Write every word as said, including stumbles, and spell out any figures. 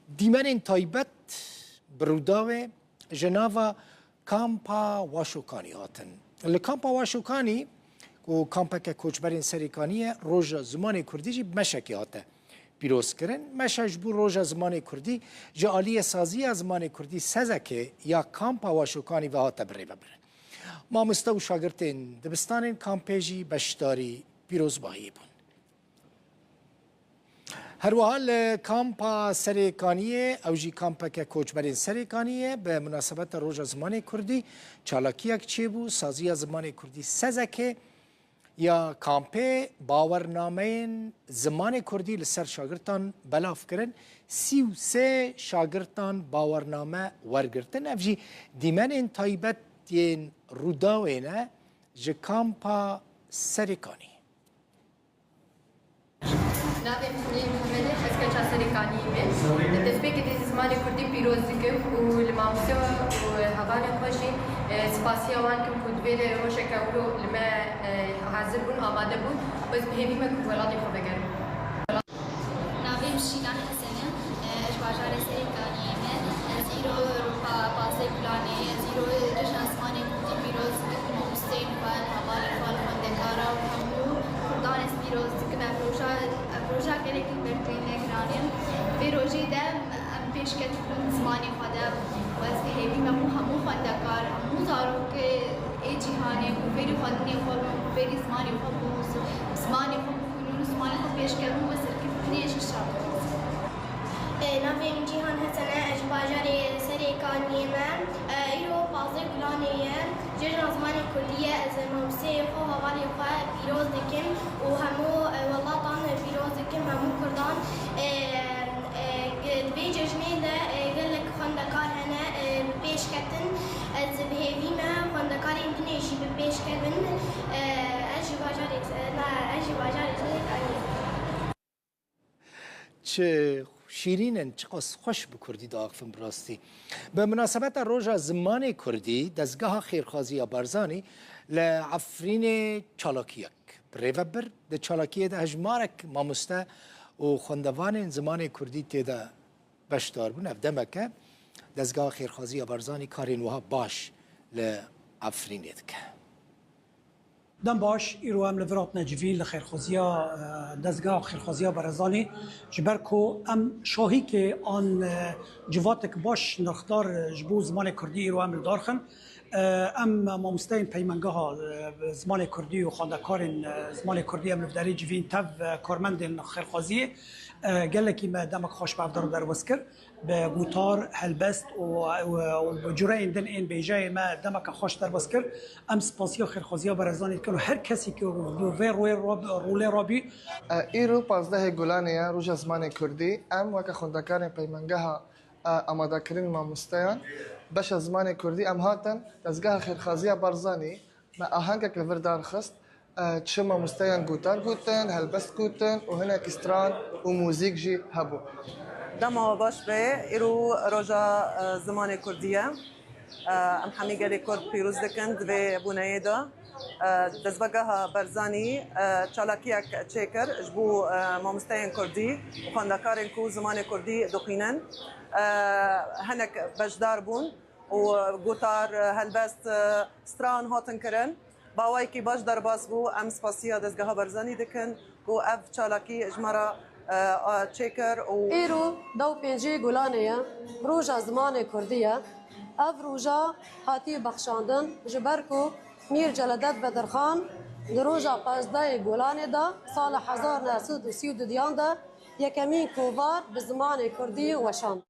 Dîmenên taybet bi Rûdawê ji nava Kampa Waşokanî hatin. Li Kampa Waşokanî ku kampeke koçberên Serêkanî ye, Roja Zimanê Kurdî jî bi meşekê hate pîrozkirin. Meşe ji bo Roja Zimanê Kurdî ji aliyê Saziya Zimanê Kurdî Sezekê ya Kampa Waşokanî ve hate birêvebirin. Mamoste û şagirtên dibistanên kampê jî beşdarî pîrozbahiyê bûn. Her wiha li Kampa Serêkaniyê, ew jî kampeke koçberên Serêkaniyê, bi munasebeta Roja Zimanê Kurdî çalakiyek çêbû. Saziya Zimanê Kurdî Sezekê ya kampê bawernameyên zimanê kurdî li ser şagirtan belav kirin. Sî û sê şagirtan bawername wergirtin. Ev jî dîmenên taybet yên Rûdawê ne ji Kampa Serêkanî. Navê min Hemedê, ez keça Serêkaniyê me. Destpêkê de zimanê kurdî pîroz dikim û li mamoste û hevalên xwe jî, e, spasiya wan dikim ku di vê rojeke wilo li me, e, hazir bûn, amade bûn. Ez bi hêvî me ku welatê xwe vegerim. Navê min Şîlan Hesen e. Ez ji bajarê Serêkaniyê me. Ez îro pa-, pazdeh Gulanê, ez îro cejna zimanê kurdî pîroz dikim. Mamosteyên xwe, hevalên xwe, xwendekara û hemû kurdan ez pîroz dikim. Ev roja, ev roja gelekî berpêne giran e. Vê rojê de em pêş ketin zimanê xwe de û ez bi hêvî me ku hemû xwendekar, hemû zarokê ê cîhanê ku fêrî xwendinê xwe bin, ku fêrî zimanê xwe bin û zi-, zimanê xwe bixwînin û zimanê xwe pêş kevin û bi serkeftinê jî şa bin. E, navê min Cîhan Hesen e, ez ji bajarê Serêkaniyê me. E, îro pazdeh Gulanê ye. Cejna zimanê kurdî ye. Ez mamosteyê xwe, hevalê xwe pîroz dikim û hemû, e, welatan pîroz dikim, hemû kurdan. E, e, di vê cejnê de, e, gelek xwendekar hene, e, pêş ketin. Ez bi hêvî me xwendekarên din ê jî bi pêş kevin. E, ez ji bajarê, e, na, ez ji bajarê Serêkaniyê. Çi şîrîn in, çiqas xweş bi kurdî diaxifin bi rastî. Bi munasebeta Roja Zimanê Kurdî, Dezgeha Xêrxwaziya Barzanî li Efrînê çalakiyek bi rê ve bir. Di çalakiyê de hejmarek mamoste û xwendevanên zimanê kurdî tê de beşdar bûn. Ev demek e Dezgeha Xêrxwaziya Barzanî karên wiha baş li Efrînê dike. Dem baş, îro em li vir hatine civîn li xêrxwaziya, e, Dezgeha Xêrxwaziya Barzanî, ji ber ku em şahîkê an, e, civatek baş nirxdar, e, ji bo zimanê kurdî îro em li dar xin. E, em mamosteyên peymengeha, e, zimanê kurdî û xwendekarên, e, zimanê kurdî em li vî derê civîn tev, e, karmendên xêrxwaziyê, e, gelekî me demek xweş bi hev de derbas kir. Bi gotar, helbest û, û, û bi cureyên din ên bêjeyê me demeke xweş derbas kir. Em spasiya xêrxwaziya Barzanî dikin û her kesî ku bi vê rûyê rab-, rolê rabî. E, îro pazdehê Gulanê ye, Roja Zimanê Kurdî. Em weke xwendekarên peymengeha, e, amadekirin mamosteyan, beşa zimanê kurdî em hatin Dezgeha Xêrxwaziya Barzanî. Me ahengek li vir darxist, e, çi mamosteyan gotar gotin, helbest gotin û hinekî stran û muzîk jî hebû. Dema we baş be, îro roja, e, zimanê kurdî ye. E, em hemî gelê kurd pîroz dikin di vê bûneyê de. E, Dezgeha Barzanî, e, çalakiyek çêkir ji bo, e, mamosteyên kurdî û xwendekarên ku zimanê kurdî dixwînin. E, hinek beşdar bûn û gotar, helbest, stran hatin kirin. Bi awayekî baş derbas bû. Em spasiya Dezgeha Barzanî dikin ku ev çalakî ji me re, e, a, çêkir û Îro dew pêncê Gulanê ye, roja zimanê kurdî ye. Ev roja hatiye bexşandin ji ber ku Mîr Celadet Bedirxan di roja pazdehê Gulanê de sala hezar neh sed û sî û duyan de yekemîn kovar bi zimanê kurdî weşand.